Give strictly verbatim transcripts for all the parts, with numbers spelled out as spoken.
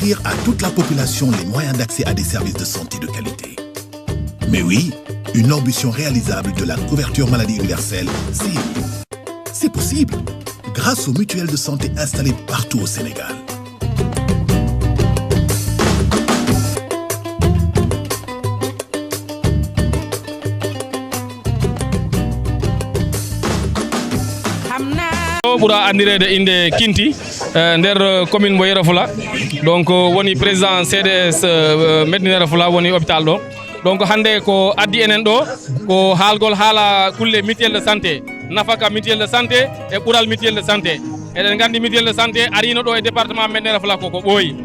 offrir à toute la population les moyens d'accès à des services de santé de qualité. Mais oui, une ambition réalisable de la couverture maladie universelle, c'est, c'est possible grâce aux mutuelles de santé installées partout au Sénégal. O ɓura anndireede innde Kinti, e nder, eh, commune mo Yero Fula. Donc, eh, woni président C D S, eh, Médina Yero Fula, woni hôpital ɗo. Donc, hannde ko addi enen ɗo, ko haalgol haala kulle mutuelle de santé, nafaka mutuelle de santé e ɓural mutuelle de santé. Eɗen nganndi mutuelle de santé ariino ɗo e département Médina Yero Fula ko, ko ɓooyi.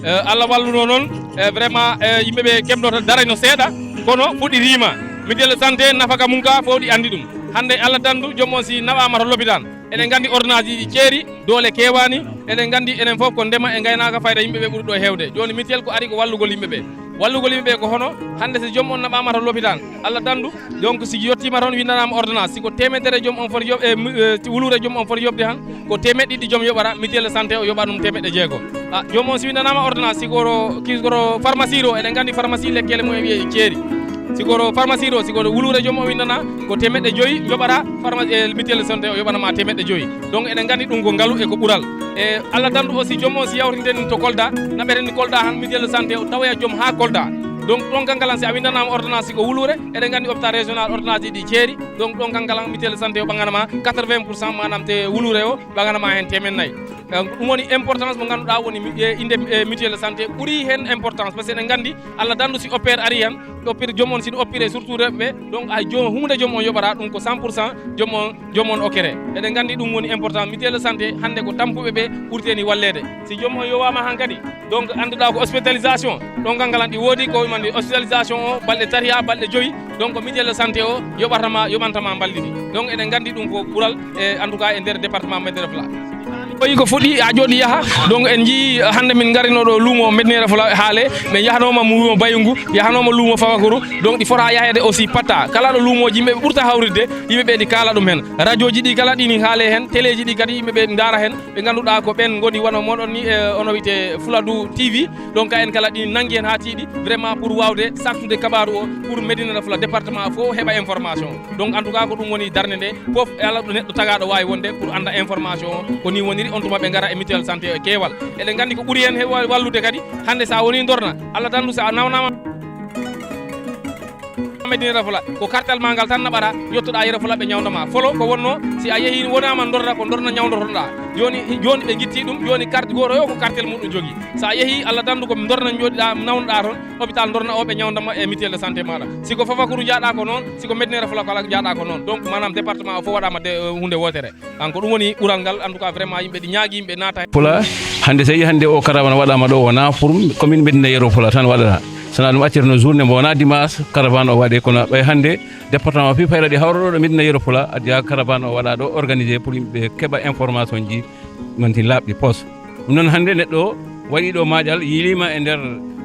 Eh, Allah walluno noon, eh, vraiment, eh, yimɓe ɓe keɓnoto darayno seeɗa, kono fuɗɗiriima. Mutuelle de santé nafaka mum ka fof ɗi anndi ɗum. Hannde Allah danndu joom on si naɓaama to lopitaan. Eɗen nganndi ordonnance ji ɗi ceeri, doole keewaani. Eɗen nganndi enen fof ko ndema e ngaynaaka fayda yimɓe ɓe ɓuri ɗo heewde. Jooni mutuelle ko ari ko wallugol yimɓe ɓe. Wallugol yimɓe ɓe ko hono, hannde si joom on naɓaama to lopitaan, Allah danndu, donc si yettiima toon winndanaama ordonnance, si ko teemedere joom on foti yoɓ-, e, mu-, e, wuluure joom on foti yoɓde tan, ko teemeɗɗe ɗiɗi joom yoɓata, mutuelle de santé o yoɓa ɗum teemeɗɗe jeego. A, joom on si winndanaama ordonnance, si ko to, ki-, ko to pharmacie to, eɗen nganndi pharmacie lekkele mumen wiye ceeri. Si ko to pharmacie to, si ko to wuluure joom o winndana, ko teemeɗɗe joyi yoɓata pharmacie, e, mutuelle de santé o yoɓanama teemeɗɗe joyi. Donc eɗen nganndi ɗum ko ngalu e ko ɓural. E Allah danndu aussi joom on si yawtiden to Kolda, naɓeten Kolda tan mutuelle de santé o tawoya joom haa Kolda. Donc ɗon Kankalan si a winndanaama ordonnance si ko wuluure, eɗen nganndi hôpital régional ordonnance ji ɗi ceeri. Donc ɗon Kankalan mutuelle de santé o ɓanganama quatre-vingts pour cent, maanaam te wuluure o ɓanganama heen teemen nayi. Donc ɗum woni importance mo ngannduɗaa woni mi-, e innde, e mutuelle de santé ɓuri heen importance, parce que eɗen nganndi Allah danndu si opère ari heen, opère joom on si ɗum opère surtout rewɓe ɓe, donc hay joom, huunde joom on yoɓata ɗum ko cent pour cent joom on, joom on okkere. Eɗen nganndi ɗum woni important. Mutuelle de santé hannde ko tampuɓe ɓe ɓurteni walleede. Si joom on yowaama han kadi, donc annduɗaa ko hospitalisation, ɗon Kankalan ɗi woodi ko mandi hospitalisation o balɗe tati haa balɗe joyi, donc mutuelle de santé o yoɓatama, yoɓantama mbalɗi ɗi. Donc eɗen nganndi ɗum ko ɓural e, en tout cas, e nder département Médina Yoro Fula. Ɓooyi ko fuɗi, a jooɗi yaha. Donc en njii hannde min ngarino ɗo luumo Médina Yoro Fula haale, ɓe yahanooma luumo Bayungu, yahanooma luumo Fafakuru. Donc ɗi fota yaheede aussi patta. Kala ɗo luumooji yimɓe ɓe ɓurta hawritde, yimɓe ɓe ɗi kaala ɗum heen. Radiooji ɗi kala ɗi ni haale heen, teleeji ɗi kadi yimɓe ɓe ndaara heen. Ɓe ngannduɗaa ko ɓeen ngoni wano moɗon ni, e, ono wiyetee Fuladu T V. Donc ka en kala ɗi nanngi heen haa tiiɗi, vraiment pour waawde saktude kabaaru o, pour Médina Yoro Fula département fof heɓa information. Donc en tout cas ko ɗum woni darnde nde, fof e Allah ɗo neɗɗo tagaɗo waawi wonde pour annda information o, ko ni woniri, on tuma ɓe ngara e mutuelle santé o e keewal. Eɗen nganndi ko ɓuri heen heewa wallude kadi, hannde sa woni Ndorna, Allah danndu sa nawnama Médina Yoro Fula, ko kartal ma ngal tan naɓata, yettoɗa Yoro Fula ɓe ñawndama. Folo ko wonno, si a yeehi wonama Ndorna, ko Ndorna ñawdotoɗa. Jooni, jooni ɓe ngitti ɗum, jooni carte gooto yo ko kartel muɗum jogii. Sa yeehi, Allah danndu ko Ndorna jooɗiɗa, nawnoɗa toon, hôpital Ndorna o ɓe ñawndama e mutuelle de santé maɗa. Si ko Fafakuru jaaɗa ko noon, si ko Médina Yoro Fula kala jaaɗa ko noon. Donc maanaam département o fof waɗama de, eh, huunde wootere. Kanko ɗum woni ɓural ngal, en tout cas vraiment yimɓe ɗi ñaagi, yimɓe naata. Fula, hannde so yii hannde o caravane waɗama ɗo wona pour commune Médina Yoro Fula tan waɗata. Sana ɗum accirno journée mo wona dimanche caravane o waɗe, kono ɓay hannde département o fii fayra ɗi hawra ɗo ɗo Médina Yoro Fula, addi ha caravane o waɗa ɗo organisé pour yimɓe keɓa information ji manti laaɓɗi pos. Ɗum noon hannde neɗɗo waɗi ɗo maaƴal yiilima e nder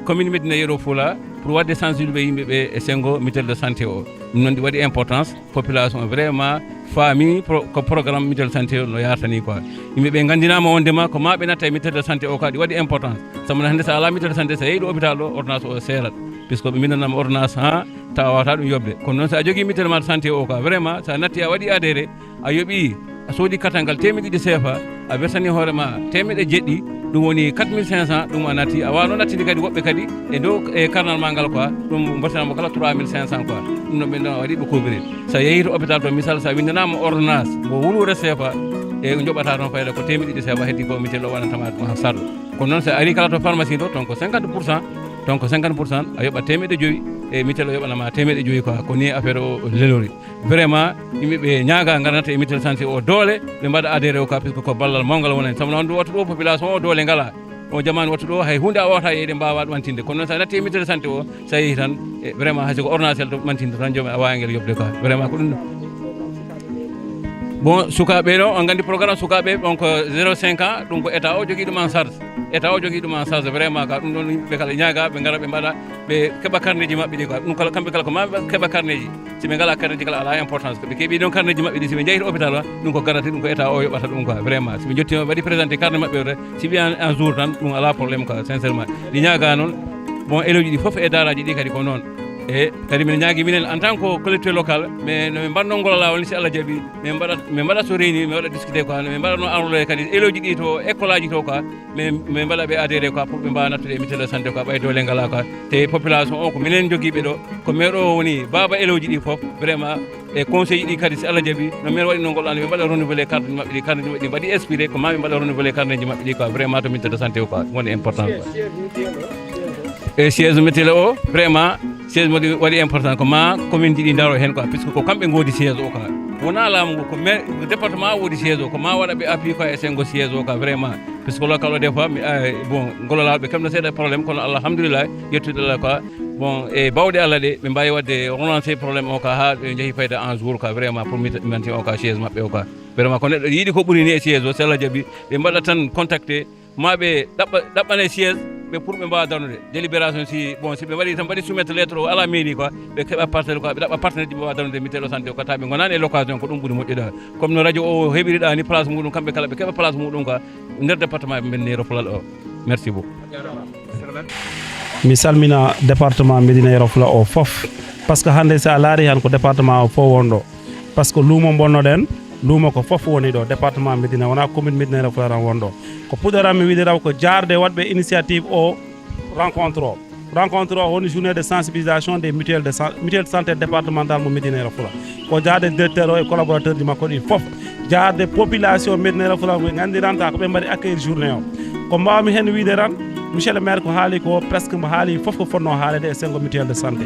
commune Médina Yoro Fula pour waɗde sensibiliser yimɓe ɓe e senngo mutuelle de santé o. Ɗum noon ɗi waɗi importance, population o vraiment faami pro-, ko programme mutuelle de santé o no yartani quoi. Yimɓe ɓe nganndinama wondema ko ma ɓe natta e mutuelle de santé o ka ɗi waɗi importance. Sabu hannde sa ala mutuelle de santé, sa yehi ɗo hôpital ɗo, ordonnance o seerat. Puisque ɓe mbindanama ordonnance ha tawa wawata ɗum yoɓde. Kono noon sa jogii mutuelle ma santé o ka, vraiment sa natti a waɗi adhéré, a yoɓi, a soodi kartal ngal teemeɗɗe ɗiɗi seefa, a versani hoore ma teemeɗɗe jeɗɗi, ɗum woni quatre mille cinq cents, ɗum a natti, a wawa noon nattinde kadi woɓɓe kadi e dow e karnal ma ngal quoi, ɗum mbattanamo kala trois mille cinq cents quoi. Ɗum noon ɓen ɗon a waɗi ɓe couvrir. Sa yehi to hôpital to misal, sa windanama ordonnance mo wuluure seefa, e joɓata toon fayda ko teemeɗɗe ɗiɗi seefa, heddi ko mutuelle o waɗantama ɗum ha sarɗo. Kono noon sa ari kala to pharmacie to, toon ko cinquante pour cent, toon ko cinquante pour cent, a yoɓat teemeɗɗe joyi, e mutuelle o yoɓanama teemeɗɗe joyi quoi, ko ni affaire o lelori. Vraiment, yimɓe ɓe ñaaga ngarata e mutuelle santé o doole, ɓe mbaɗa adhéré o ka, puisque ko ballal mawngal wonani. Sabu noon ɗum wattu ɗo population o doole ngala. O jamaanu wattu ɗo hay huunde a wawata e eɗen mbawa ɗum mantinde. Kono noon sa natti e mutuelle santé o, sa yehi tan, e vraiment hay siko ordonnance to mantinde tan joom a wawa ngel yoɓde ka. Vraiment ko ɗum. Bon, sukaaɓe no, on nganndi programme sukaaɓe, donc zéro cinq ans, ɗum ko état o jogii ɗum en charge. État o jogii ɗum en charge vraiment ka. Ɗum ɗon yimɓe kala ñaaga ɓe ngara ɓe mbaɗa, ɓe keɓa carnet ji maɓɓe ɗi quoi. Ɗum kala kamɓe kala ko ma ɓe keɓa carnet ji. Si ɓe ngalaa carnet ji kala alaa importance. Ko ɓe keɓi ɗon carnet ji maɓɓe ɗi, si ɓe njahii to hôpital wa, ɗum ko garanti, ɗum ko état o yoɓata ɗum quoi vraiment. Si ɓe njottiima ɓe mbaɗi présenté carnet maɓɓe o, si ɓe en, en jour tan, ɗum alaa problème quoi sincèrement. Ɗi ñaaga noon, bon, éloji ɗi fof e daaraji ɗi kadi ko noon. E kadi min ñaagi minen en tant que collectivité locale, mais no min mbaɗno ngol laawol ni, si Allah jaɓi, min mbaɗat, min mbaɗat so réuni, min waɗa discuté quoi, no min mbaɗatno enrôlé kadi éloji ɗi to école aji to quoi, min, min mbaɗa ɓe adhéré quoi, pour ɓe mbawa nattude e mutuelle de santé quoi, ɓay doole ngala quoi. Te population o ko minen jogiiɓe ɗo, ko maire o woni baaba éloji ɗi fof vraiment, e conseil ɗi kadi si Allah jaɓi, no min waɗi no ngol an, ɓe mbaɗa renouvelé carte maɓɓe ɗi, carte maɓɓe ɗi mbaɗi expiré, ko ma ɓe mbaɗa renouvelé carte ji maɓɓe ɗi quoi, vraiment to mutuelle de santé o quoi, woni important quoi. E siège mutuelle o vraiment, siège waɗi, waɗi important, ko ma commune ji ɗi ndaro hen quoi, puisque ko kamɓe ngodi siège o quoi. Wona laamu ngu, ko maire, ko département o wodi siège o, ko ma waɗa ɓe appui quoi e sengo siège o quoi vraiment. Puisque local o des fois mi, eh, bon, ngol laawol ɓe kam no seeɗa problème, kono alhamdulillah, yettude Allah quoi. Bon, e bawɗe Allah ɗe, ɓe mbawi wadde relancer problème o quoi, ha ɓe jeehi fayda en jour quoi vraiment, pour mi, mi manti o quoi siège maɓɓe o quoi. Vraiment ko neɗɗo yiɗi ko ɓuri ni e siège o, si Allah jaɓi, ɓe mbaɗa tan contacté, ma ɓe ɗaɓɓa, ɗaɓɓane siège ɓe pour ɓe mbawa darnude délibération. Si, bon, si ɓe mbaɗi tan, mbaɗi soumettre lettre o ala mairie quoi, ɓe keɓa parcelle quoi, ɓe ɗaɓɓa partenaire ji ɓe mbawa darnude mutuelle de santé o quoi, ta ɓe gonani e location, ko ɗum ɓuri moƴƴude. Comme no radio o heɓiri ɗa ni place muɗum, kamɓe kala ɓe keɓa place muɗum quoi, nder département ɓe mbaɗi Yero Fula o. Merci beaucoup. Mi salmina département Médina Yoro Fula o fof, parce que hannde si a laari han ko département o fof wonɗo, parce que luumo bonnoɗen, luumo ko fof woni ɗo, département Médina, wona commune Médina Yoro Fula tan wonɗo. Ko puɗɗoran mi wiide taw ko jaarde waɗɓe initiative o rencontre o. Rencontre o woni journée de sensibilisation des mutuelles de san-, mutuelle de santé départementale mo Médina Yoro Fula. Ko jaarde directeur o e collaborateur ji makko ɗi fof, jaarde population Médina Yoro Fula, ɓe nganndiranta ko ɓe mbaɗi accueillir journée o. Ko mbawmi hen wiide tan, monsieur le maire ko haali ko presque mbo haali fof ko fotno haalede e sengo mutuelle de santé.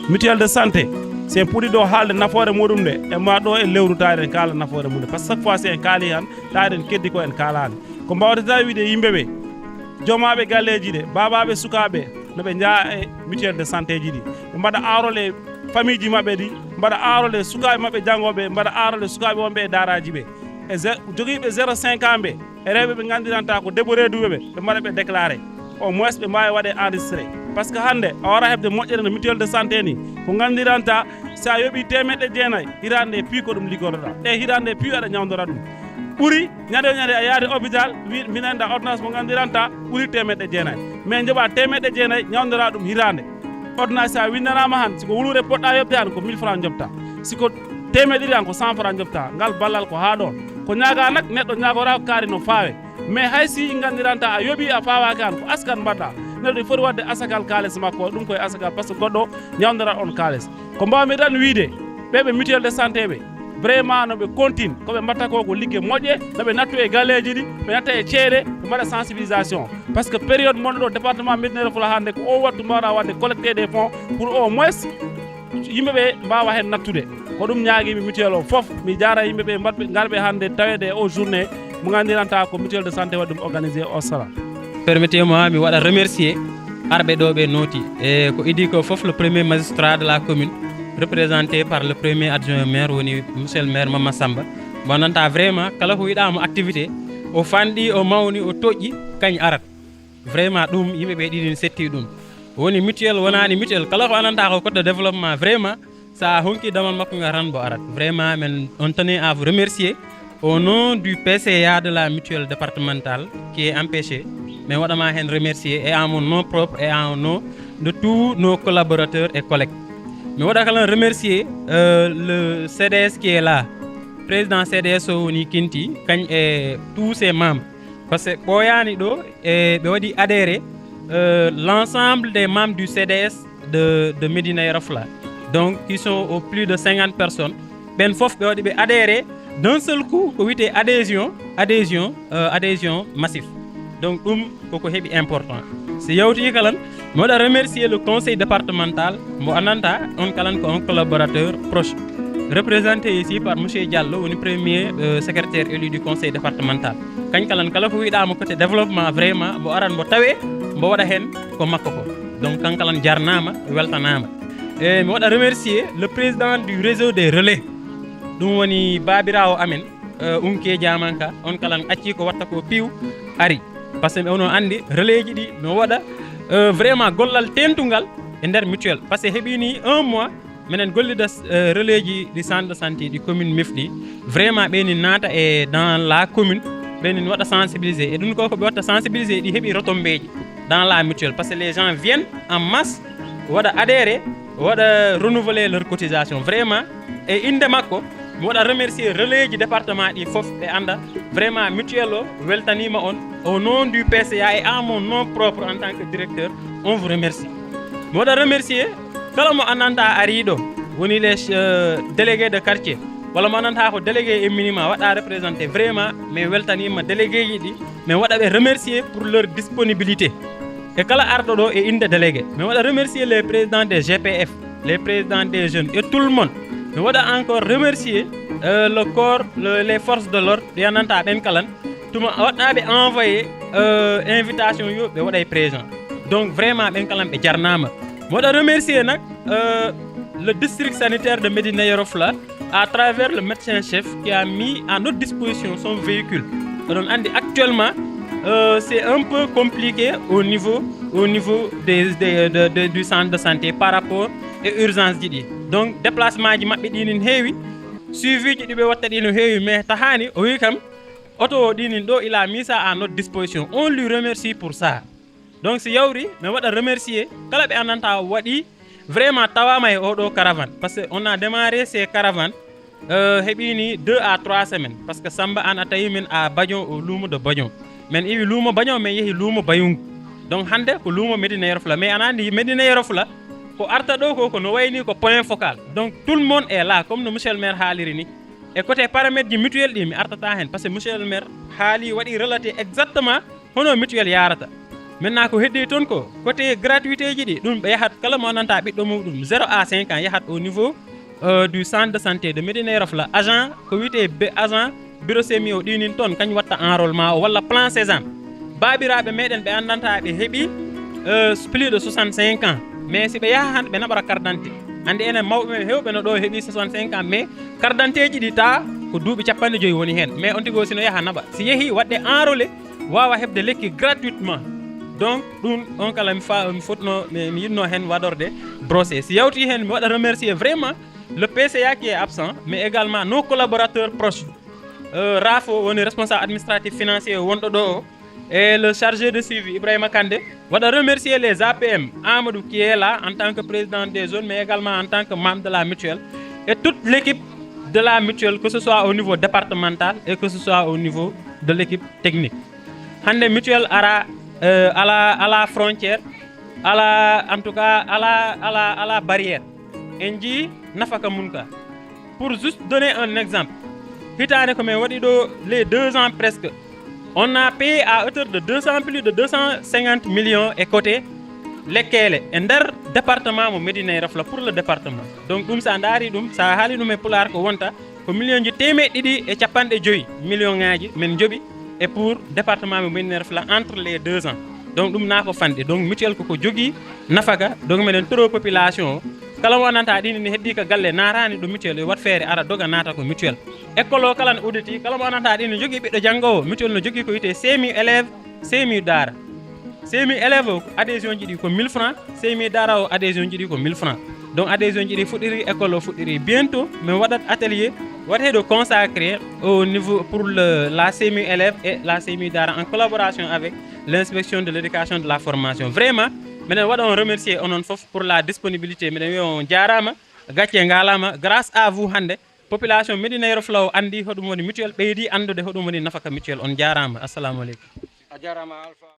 Mutuelle de santé, si en puɗɗi ɗo haalde nafoore muɗum nde, e ma ɗo e lewru tawi en kaala nafoore mum nde, parce que chaque fois si en kaali tan, tawi en keddi ko en kaalani. Ko mbawde tawi wiide yimɓe ɓe, jomaɓe galleji ɗe, babaɓe sukaɓe, no ɓe jaa e mutuelle de santé ji ɗi, ɓe mbaɗa arole famille ji maɓɓe ɗi, mbaɗa arole sukaɓe maɓɓe janngoɓe, mbaɗa arole sukaɓe wonɓe e daaraji ɓe, e ze-, jogiiɓe zéro cinq ans ɓe, e rewɓe ɓe nganndiranta ko debbo reeduɓe ɓe, ɓe mbaɗa ɓe déclaré, au moins ɓe mbawi waɗe enregistré. Parce que hannde a wara heɓde moƴƴere no mutuelle de santé ni, ko nganndiranta, sa yoɓi temeɗɗe jeenayi, hirande e pii ko ɗum liggotoɗa, e hirande e pii aɗa ñawdora ɗum. Ɓuri ñande o ñande a yaade hôpital, wi minen da ordonnance mo nganndiranta ɓuri temeɗɗe jeenayi, mais joɓa temeɗɗe jeenayi ñawdora ɗum hirande. Ordonnance sa windanama han, siko wuluure poɗɗa yoɓde han ko mille francs joɓta, siko temeɗɗe ɗiɗi han ko cent francs joɓta. Ngal ballal ko ha ɗon. Ko ñaaga nak, neɗɗo ñaagora ko kaari no faawe, mais hay si nganndiranta a yoɓi a faawaki han, ko askan mbaɗɗa. Neɗɗo foti waɗde asakal kaalis makko, ɗum koye asakal, parce que goɗɗo ñawdora on kaalis. Ko mbawmi tan wiide, ɓe ɓe mutuelle de santé ɓe, vraiment no ɓe continue, ko ɓe mbatta ko ko ligge moƴƴe, no ɓe nattu e galleji ɗi, ɓe natta e ceeɗe, ɓe mbaɗa sensibilisation. Parce que période mon ɗo département Médina Yoro Fula hannde ko o wattu mbawɗa wadde collecté des fonds pour au moins yimɓe ɓe mbawa hen nattude. Ko ɗum ñaaguimi mutuelle o fof. Mi jaara yimɓe ɓe mbaɗɓe, ngarɓe hannde tawede e o journée mo nganndiranta ko mutuelle de santé waɗi ɗum organisé o sala. Permettez-moi mi waɗa remercier arɓe ɗo ɓe nooti, e ko idi ko fof le premier magistrat de la commune, représenté par le premier adjoint au maire, woni monsieur le maire Mama Samba. Mo nanta vraiment kala ko wiɗamo activité, o fanɗi, o mawni, o toƴƴi, kañ arat. Vraiment ɗum yimɓe ɓe ɗiɗi ne setti ɗum. Woni mutuelle, wonani mutuelle, kala ko ananta ko côté développement, vraiment sa honki damal makko ngal tan mbo arat. Vraiment men, on tenait à vous remercier au nom du P C A de la mutuelle départementale qui est empêché. Mais waɗama hen remercier et à mon nom propre et en nom de tous nos collaborateurs et collègues. Mais waɗa kala remercier, euh, le C D S qui est là, président C D S o woni Kinti, kañ e tous ses membres. Parce que ɓooyaani ɗo, e ɓe waɗi adhéré, euh, l'ensemble des membres du C D S de, de Médina Yoro Fula, donc qui sont au plus de cinquante personnes. Ɓen fof ɓe waɗi ɓe adhéré d'un seul coup, ko wiyetee adhésion, adhésion, euh, adhésion massif. Donc ɗum koko heɓi important. Si yawti kalan, mi waɗa remercier le conseil départemental, mbo ananta on kalan ko un collaborateur proche, représenté ici par monsieur Diallo, woni premier, euh, secrétaire élu du conseil départemental. Kañ kalan kala ko wiɗama côté développement, vraiment mbo aran mbo tawe, mbo waɗa hen ko makko ko. Donc kan kalan jarnama, weltanama. E mi waɗa remercier le président du réseau des relais, ɗum woni babirawo amen, euh, Unke Diamanka, on kalan acci ko watta ko piw ari. Par ce que onon anndi, relais ji ɗi no waɗa, euh, vraiment gollal tentungal e nder mutuelle. Par ce que heɓi ni un mois, minen gollida, euh, relais ji ɗi centre de santé ɗi commune Mif ɗi. Vraiment ɓe ni naata e dans la commune, ɓe ni waɗa sensibiliser. E ɗum ko, ko ɓe watta sensibiliser, ɗi heɓi retombées ji dans la mutuelle. Par ce que les gens viennent en masse, waɗa adhérer, waɗa renouveler leur cotisation. Vraiment, e innde makko, mi waɗa remercier relais ji département ɗi fof, ɓe annda vraiment mutuelle o weltaniima on. Au nom du P C A et à mon nom propre en tant que directeur, on vous remercie. Mi waɗa remercier kala mo anndantaa ariiɗo, woni les, euh, délégués de quartier, walla mo anndantaa ko délégué e minima waɗa représenté. Vraiment, mi weltaniima délégué ji ɗi, mi waɗa ɓe remercier pour leur disponibilité. E kala arɗo ɗo e innde délégué, mi waɗa remercier les présidents des G P F, les présidents des jeunes et tout le monde. Mi waɗa encore remercier, euh, le corps, le, les forces de l'ordre, ɗi anndantaa ɓen kalan, tuma waɗɗaaɓe envoyé, euh, invitation yo ɓe waɗay présent. Donc vraiment ɓen kalan ɓe jarnaama. Mi waɗa remercier nag, euh, le district sanitaire de Médina Yoro Foulah à travers le médecin chef qui a mis à notre disposition son véhicule. Oɗon anndi actuellement, euh, c'est un peu compliqué au niveau, au niveau des, des, de, de, du centre de santé par rapport e urgence ji ɗi. Donc déplacement ji maɓɓe ɗi nin heewi, suivi ji ɗi ɓe watta ɗi no heewi, mais tahaani o wi kam oto o ɗi nin ɗo, il a mis ça à notre disposition. On lui remercie pour ça. Donc si yawri, mi waɗa remercier kala ɓe anndantaa waɗi vraiment tawaama e oɗo caravane. Par ce que on a démarré ces caravanes, euh, heɓi ni deux à trois semaines. Par ce que Samba an a tawi min à Badion, au luumo de Badion. Min iwi luumo Badion, min yehi luumo Bayungu. Donc hannde ko luumo Médina Yoro Foulah. Mais aɗa anndi Médina Yoro Foulah ko arta ɗo ko, ko no wayni ko point focal. Donc tout le monde est là, comme no monsieur le maire haaliri ni. E côté paramètre ji mutuelle ɗi mi artata heen, par ce que monsieur le maire haali, waɗi relaté exactement hono mutuelle yarata. Maintenant ko heddi toon ko côté gratuité ji ɗi, ɗum ɓe yahat kala mo anndantaa ɓiɗɗo muɗum zéro à cinq ans yahat au niveau, euh, du centre de santé de Médina Yoro Foulah. Agent ko wiyetee be-, agent bureau semi o ɗi nin toon, kañ watta enrôlement o walla plan Sésame. Baabiraaɓe meɗen ɓe anndantaa ɓe heɓi, euh, plus de soixante-cinq ans. Mais si ɓe yaha han ɓe naɓora carte d'identité. Anndi enen mawɓe men heewɓe no ɗo heɓi soixante-cinq ans, mais carte d'identité ji ɗi ta ko duuɓi capanɗe joyi woni heen. Mais on tigi o si no yaha naɓa. Si yehi waɗde enrôlé, waawa heɓde lekki gratuitement. Donc ɗum on kala mi fa-, mi fotno, mi, mi yiɗno heen waɗorde brosser. Si yawti heen mi waɗa remercier vraiment le P C A qui est absent, mais également nos collaborateurs proches. Euh, Rafo woni responsable administratif financier wonɗo ɗo o, et le chargé de suivi Ibrahima Kandé. Waɗa remercier les A P M, Amadou qui est là en tant que président des zones, mais également en tant que membre de la mutuelle, et toute l'équipe de la mutuelle, que ce soit au niveau départemental et que ce soit au niveau de l'équipe technique. Hannde mutuelle ara, euh, ala, ala frontière, ala, en tout cas, ala, ala, ala barrière. En njii nafaka mum ka. Pour juste donner un exemple, hitaande ko min waɗi ɗo les deux ans presque, on a payé à hauteur de deux cents, plus de deux cent cinquante millions e côté lekkele e nder département mo Médina Yoro Foulah pour le département. Donc ɗum sa ndaari ɗum, sa haali ɗum e pulaar ko wonta ko million ji teemeɗɗe ɗiɗi e capanɗe joyi million ŋaaji min njoɓi, et pour département mo Médina Yoro Foulah entre les deux ans. Donc ɗum na ko fanɗi. Donc mutuelle koko jogii nafaka. Donc meɗen toro population o, kala mo anndantaa ɗi ni heddi ka galle naataani ɗo mutuelle, yo wat feere ara doga naata ko mutuelle. École o kala ne udditi, kala mo anndantaa ɗi ne jogii ɓiɗɗo janngoowo, mutuelle no jogii ko wiyetee C M U élève, C M U daara. C M U élève o adhésion ji ɗi ko mille francs, C M U daara o adhésion ji ɗi ko mille francs. Donc adhésion ji ɗi fuɗɗiri, école o fuɗɗiri. Bientôt min waɗat atelier waɗeteeɗo consacré au niveau pour le, la C M U élève et la C M U daara en collaboration avec l'inspection de l'éducation de la formation. Vraiment meɗen waɗa on remercier onon fof pour la disponibilité. Meɗen wiya on jaaraama, gacce ngalaama. Grâce à vous hannde population Médina Yoro Foulah o anndi hoɗum woni mutuelle, ɓeydi anndude hoɗum woni nafaka mutuelle. On jaaraama. Assalamu aleykum. A jaaraama Alpha.